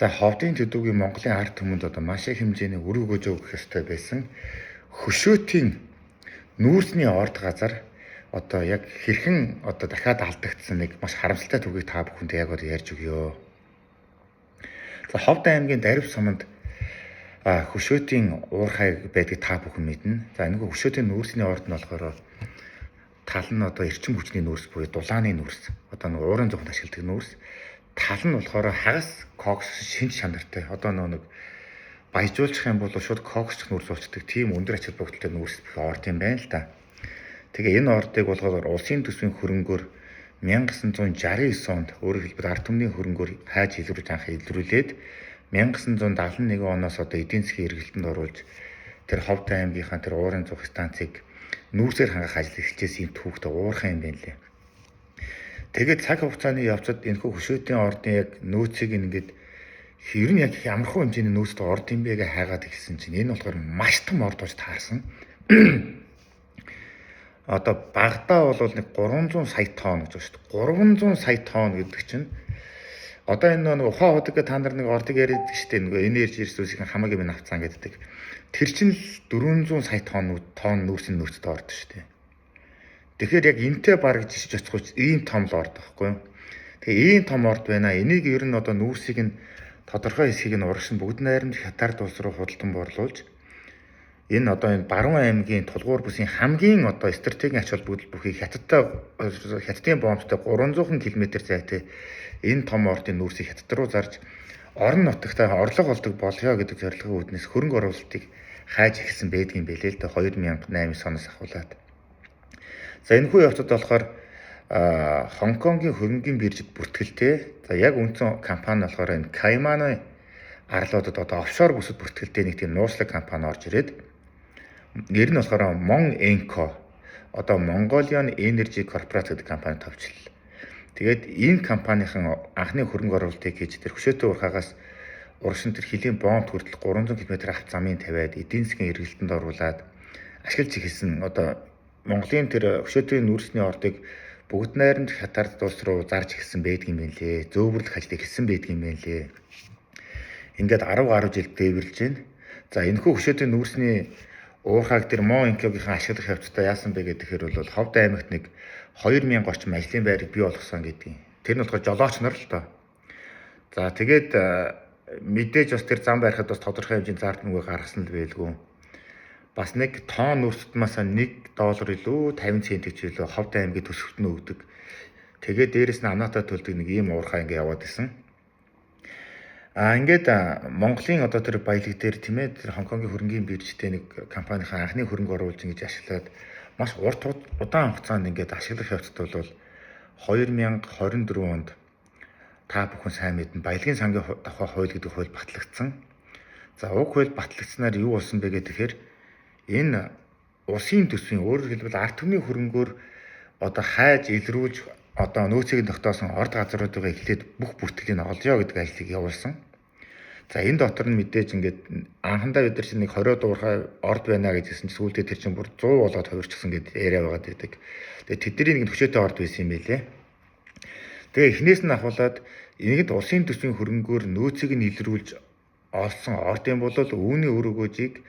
За, ховдын төдөвгийн Монголын ард түмэнд одоо маш их хэмжээний үр өгөөж өгөх ёстой байсан хөшөөтийн нүүрсний орд газар одоо яг хэрхэн одоо дахиад алдагдсан нэг маш харамсалтай түүхийг та бүхэнд яг одоо ярьж өгье. За, Ховд аймгийн Дарив суманд хөшөөтийн уурхай байдгийг та бүхэн мэднэ. За, энэ хөшөөтийн нүүрсний орд нь болохоор тал нь одоо эрчим хүчний нүүрс буюу дулааны нүүрс. Одоо нэг уурын зөвхөн ашигладаг нүүрс. Тал нь болохоор хагас кокс шинж чанартай. Одоо нэг баяжуулчих юм бол шууд коксчих нүүрс болчдөг тийм өндөр ач холбогдолтой нүүрс бих орд юм байна л да. Тэгээ энэ ордыг болохоор улсын төсвийн хөрөнгөөр 1969 онд, өөрөөр хэлбэл ард түмний хөрөнгөөр хайж илрүүлж, анх илрүүлээд 1971 оноос одоо эдийн засгийн эргэлтэнд оруулж, тэр Ховд аймгийнхаа тэр уурын цух станцыг нүүрсээр хангах ажил эхэлжсэн юм түүхтэй уурхай юм байна лээ. Тэгээд цаг хугацааны явцад энэхүү хөшөөтийн ордын яг нөөцийг ингээд ер нь яг ямархуу хэмжээний нөөцтэй орд юм бэ гэж хайгаад эхэлсэн чинь энэ болохоор маш том орд болж таарсан. Одоо багадаа бол нэг 300 сая тонн гэж байна шүү дээ. 300 сая тонн гэдэг чинь одоо энэ нэг ухаан худаг та нар нэг ордыг яриад шүү дээ. Нөгөө energy ресурсыг хамаагүй минь авцаан гэдэг. Тэр чинь л 400 сая тонн нүүрсийн нөөцтэй орд шүү дээ. Тэгэхээр яг энтэй бараг жишж очихгүй ийм том л орд байхгүй юу? Тэгээ ийм том орд байна. Энийг ер нь одоо нүүрсийг нь тодорхой хэсгийг нь урагш нь бүгд найрамд Хятад улс руу худалдан борлуулж, энэ одоо энэ Баруун аймгийн тулгуур бүсийн хамгийн одоо стратегийн ач холбогдол бүхий Хятадтай, Хятадын бомбтой 300 км зайтай энэ том ордын нүүрсийг Хятад руу зарж орон нутагтаа орлого олдог болёо гэдэг зорилгын үүднээс хөрөнгө оруулалтыг хайж эхэлсэн байдгийн байлээ л дээ, 2008 оноос ахуулаад. За, энэ хүү явцад болохоор Хонконгийн хөрөнгийн биржид бүртгэлтэй. За, яг үндсэн компани болохоор энэ Кайманы арлуудад одоо офшор бүсэд бүртгэлтэй нэг тийм нууцлаг компани орж ирээд, нэр нь болохоор Mon Enco, одоо Mongolian Energy Corporation гэдэг компани товчлол. Тэгээд энэ компанийн анхны хөрөнгө оруулалтыг хийж, тэр хөшөөтэй уурхаагаас урагшин тэр хөлийн бомб хүртэл 300 км авто замын тавиад, эдийн засгийн эргэлтэнд оруулаад ашиглаж эхэлсэн. Одоо Монголын тэр хөшөөтийн нүүрсний ордыг бүгд найрамд Хятад улс руу зарж эхэлсэн байдгийн юм лээ. Зөөвөрлөх ажил эхэлсэн байдгийн юм лээ. Ингээд 10 гаруй жил дээвэрлж байна. За, энэхүү хөшөөтийн нүүрсний уурхааг тэр Мон Инкогийнхан ашиглах явцдаа яасан бэ гэхээр бол Ховд аймагт нэг 2000 орчим ажлын байрыг бий болгосон гэдгийг. Тэр нь болохоор жолооч нар л доо. За, тэгээд мэдээж бас тэр зам барихад бас тодорхой хэмжээний зард мөнгө гаргасан л байлгүй. Бас нэг тонн нүүрс тутмаасаа 1 доллар илүү 50 цент гэж илүү Ховд аймгийн төсөвт нь өгдөг. Тэгээд дээрэс нь амнаатай төлдөг нэг ийм уурхай ингээ яваад исэн. А ингээд Монголын одоо тэр баялаг дээр, тийм ээ, тэр Хонконгийн хөрөнгийн биржтэй нэг компанийн анхны хөрөнгө оруулж ингэж ашиглаад маш урт удаан хугацаанд ингээд ашиглах явцад бол 2024 онд та бүхэн сайн мэднэ, баялагын сангийн тухай хууль гэдэг хууль батлагдсан. За, уг хууль батлагдсанаар юу болсон бэ гэхээр энэ улсын төсвийн, өөрөөр хэлбэл ард түмний хөрөнгөөр одоо хайж илрүүлж, одоо нөөцийг тогтоосон орд газруудыг эхлээд бүх бүртгэлийг олё гэдэг ажлыг явуулсан. За, энэ дотор нь мэдээж ингээд анхандаа бид нар чинь нэг 20 дуурхай орд байна гэж хэлсэн чинь сүүлдээ тэр чинь бүр 100 болоод хувирчихсан гэдээ яриа байгаад байдаг. Тэгээ тэдний нэг хөшөөтэй орд байсан юм байлээ. Тэгээ эхнээс нь ахуулаад нэгэнт улсын төсвийн хөрөнгөөр нөөцийг нь илрүүлж олсон орд юм бол үүний үр өгөөжийг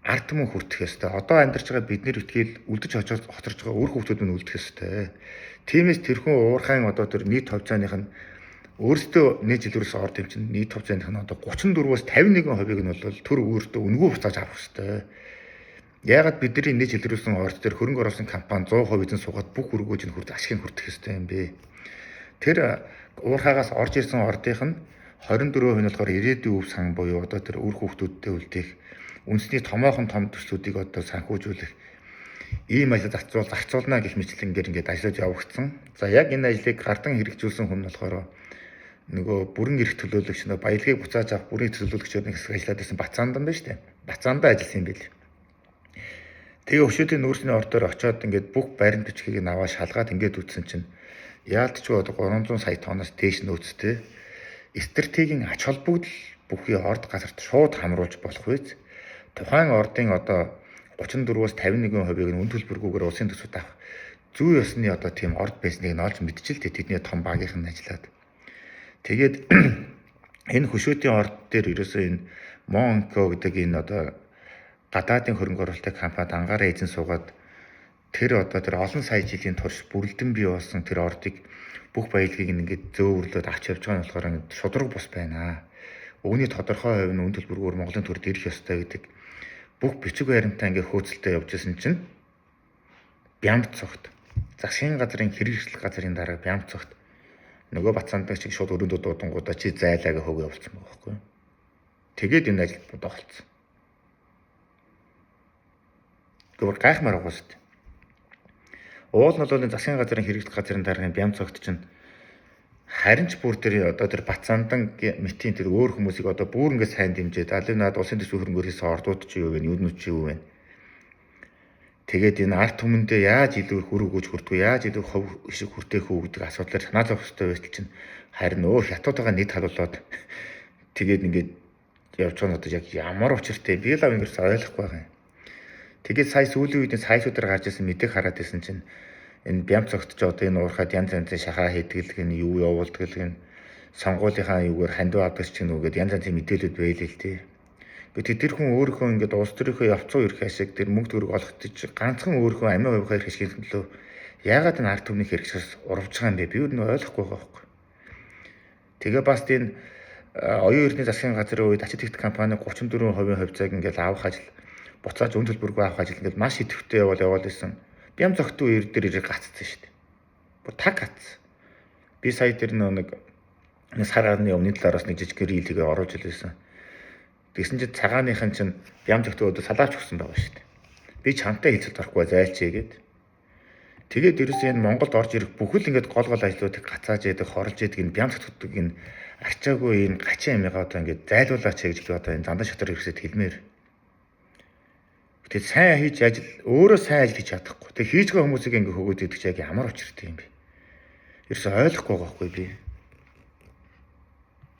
ард түмэн хүртэх ёстой. Одоо амьдарч байгаа бид нэр битгийл үлдэж хоцорж байгаа үр хүүхдүүд нь үлдэх ёстой. Тиймээс тэрхүү уурхайн одоо тэр нийт хувьцааных нь, өөрсдөө нээж илрүүлсэн орд юм чинь нийт хувьцааных нь одоо 34-өөс 51%-ийг нь бол төр өөртөө үнэгүй буцааж авах ёстой. Яагаад бидний нээж илрүүлсэн орд дээр хөрөнгө оруулсан компани 100% эзэн суугаад бүх өргөөж нь хүрт ашигыг хүртэх ёстой юм бэ? Тэр уурхаагаас орж ирсэн ордынх нь 24% нь болохоор ирээдүйн өв сан буюу одоо тэр үр хүүхдүүдтэй үлдээх үндэсний томоохон том төслүүдийг одоо санхүүжүүлэх ийм ажил зарцуулна гэх мэтлэнгээр ингээд ажиллаж явагдсан. За, яг энэ ажлыг гардан хэрэгжүүлсэн хүн нь болохоор нөгөө бүрэн эрх төлөөлөгч, нөгөө баялагийг буцааж авах бүрэн төлөөлөгчөөр нэг хэсэг ажиллаад байсан Бацаандан байна шүү дээ. Бацаандаа ажилласан юм бил. Тэгээ өшөөдийн нүүрсний ордоор очиод ингээд бүх баримт бичгийг нь аваад шалгаад ингээд үзсэн чинь яалтчгүй одоо 300 сая тонноос дээш нөөцтэй стратегийн ач холбогдол бүхий орд газарт шууд хамруулж болох үз. Тухайн ордын одоо 34-өөс 51%-ийг нь үн төлбөргүйгээр улсын төсөвт авах зүй ёсны одоо тийм орд байсныг нь олж мэдчихэл, тэдний том багийнх нь ажиллаад. Тэгээд Энэ хөшөөтийн орд дээр ерөөсөө энэ Монко гэдэг энэ одоо гадаадын хөрөнгө оруулалтын компанид ангаараа эзэн суугаад тэр одоо тэр олон сая жилийн турш бүрэлдэн бий болсон тэр ордыг бүх баялагийг ингээд зөөвөрлөөд авч явж байгаа нь болохоор ингээд шудраг бус байна. Үүний тодорхой хувь нь үн төлбөргөөр Монголын төрд ирэх ёстой гэдэг бүх бичиг баримтаа ингээд хөөцөлтөй явж исэн чинь Бямб цогт засгийн газрын хэрэгсэл газрын дарга Бямб цогт нөгөө Бацаандаг шиг шууд өрөөндөө дуудангуудаа чи зайлаагаа хөөгөө явуулсан байгаа байхгүй юу. Тэгээд энэ ажил бодоо болцсон. Гэхдээ гайхмаар байгаа шүү дээ. Уул нь бол энэ засгийн газрын хэрэглэх газрын даргын Бямб цогт чинь харин ч бүр тэр одоо тэр Бацаандан мэтийн тэр өөр хүмүүсийг одоо бүр ингээд сайн дэмжиж алив над улсын төсвийн хөрөнгөөр хийсэн ордууд чи юу вэ? Юунууд чи юу вэ? Тэгээд энэ арт түмэндээ яаж илүү их үр өгөөж хүртгүү, яаж илүү хов ишиг хүртээх үү гэдэг асуудлаар санаа зовх хэрэгтэй байтал чинь харин өөр хятадтайгаа нийт халуулаад тэгээд ингээд явж байгаа нь одоо яг ямар учиртай би л ав ингэрс ойлгохгүй байгаа юм. Тэгээд сая сүүлийн үед энэ сайтуудаар гарч ирсэн мэдээг хараад исэн чинь энэ бямц цогт ч одоо энэ уурхад янз янзын шахаа хийдэг л гин юу явуулдаг л гин сонгуулийнхаа юугаар хандив авдаг ч гин үгээд янз янзын мэдээлэлүүд байлээ л тий. Гэтэл тэр хүн өөрийнхөө ингээд улс төрийнхөө явцуу ирэх ашиг тэр мөнгө төгрөг олох гэж ганцхан өөрийнхөө амиа хувийнхаа эрх ашигын төлөө яагаад энэ ард түмний хэрэгсээс урвж байгаа юм бэ? Би юу нэг ойлгохгүй байгаа байхгүй. Тэгээ бас тийм оюун эрдэнэ засгийн газрын үед Ачид тэгт компани 34% хувьцааг ингээд авах ажил буцааж үн төлбөргүй авах ажил ингээд маш идэвхтэй яваал исэн. Бям зогтун үер дээр ирэх гацсан шүү дээ. Бүр таг гацсан. Би сая тэр нэг сар гарны өмнө талаараас нэг жижиг рилийг оруулж илсэн. Тэгсэн чинь цагааныхан чинь бям зогтун өдөр салаач өгсөн байгаа шүү дээ. Би чамтай хэлцэлд орохгүй зайлчээ гэд. Тэгээд ерөөсөө энэ Монголд орж ирэх бүхэл ингээд гол гол ажлуудыг гацааж яадаг, хорлж яадаг энэ бям зогтдаг энэ арчаагүй энэ гачин амигаа одоо ингээд зайлуулаач гэж би одоо энэ зандан шатар хэрэгсэд хэлмээр. Тэгээд сайн хийж ажил өөрөө сайн ажил хийж чадахгүй. Тэгээд хийж байгаа хүмүүсийг ингээд хөөгөөд идэх чинь яг ямар учиртай юм бэ? Ерөөсөө ойлгохгүй байгаа байхгүй би.